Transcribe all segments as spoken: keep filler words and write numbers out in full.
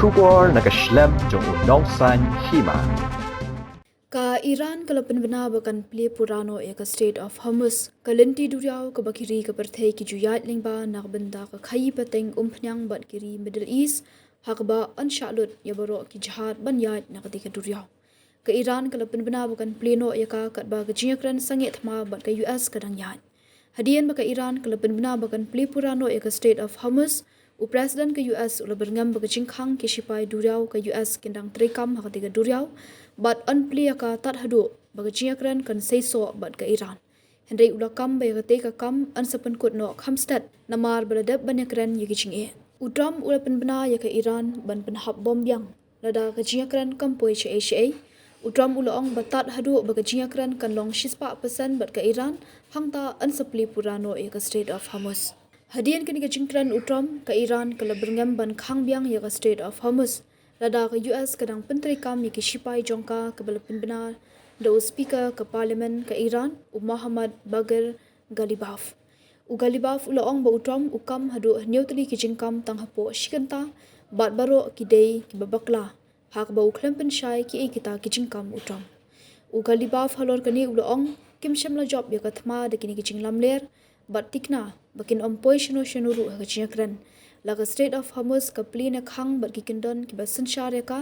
Khubor na ka shlem jong u nongsaiñ hima. Ka Iran ka la pynbna ba kan plie pura noh ïa ka Strait of Hormuz, ka lynti duriaw kaba ki ri ka pyrthei ki ju ïaid lyngba na ka bynta ka khaïi pateng umphniang bad ki ri Middle East, ha kaba yn shah lut ïa baroh ki jhad ban ïaid na katei ka duriaw. Ka Iran ka la pynbna ba kan plie noh ïa ka katba ka jingïakren sangeh thma bad ka U S ka dang ïaid. Hadien ba ka Iran ka la pynbna ba kan plie pura noh ïa ka Strait of Hormuz, u President ka U S u la byrngem ba ka jingkhang ki shipai duriaw ka U S kin dang treikam ha katei ka duriaw bad yn plie ïa ka tad haduh ba ka jingïakren kan seisoh bad ka Iran. Hynrei u la kam ba ïa katei ka kam yn sa pynkut noh kham stet namar ba la dep ban ïakren ïa ki jingeh. U Trump u la pynbna ïa ka Iran ban pynhap bom biang lada ka jingïakren kam poi shaei shaei. U Trump u la ong ba tad haduh ba ka jingïakren kan long shispah percent bad ka Iran, hangta yn sa plie pura noh ïa ka Strait of Hormuz. Hadien kane ka jingkren u Trump, ka Iran ka la byrngem ban khang biang ïa ka Strait of Hormuz lada ka U S ka dang pyntreikam ïa ki shipai jong ka kaba la pynbna da u Speaker ka Parliament ka Iran, u Mohammad Bagher Ghalibaf. U Ghalibaf u la ong ba u Trump u kam haduh hynñiew tylli ki jingkam tang hapoh shi kynta bad baroh ki dei kiba bakla, ha kaba u khlem pynshai kiei kita ki jingkam u Trump. U Ghalibaf halor kane u la ong, kim shym la jop ïa ka thma da kine ki jinglamler bad tikna ba kin ym poi shano shano ruh ha ka jingïakren. La ka Strait of Hormuz ka plie ne khang bad ki kyndon kiba synshar ïa ka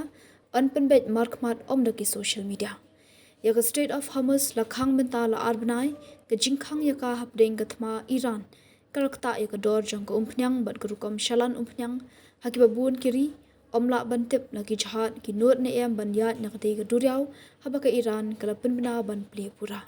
yn pynbeit markhmat ym da ki social media. Ïa ka Strait of Hormuz la khang mynta la ar bnai, ka jingkhang ïa ka hapdeng ka thma Iran ka la ktah ïa ka dor jong ka umphniang bad ka rukom shalan umphniang ha kiba bun ki ri. Ym lah ban tip la ki jhad ki nud ne em ban ïaid na katei ka duriaw haba ka Iran ka la pynbna ban plie pura.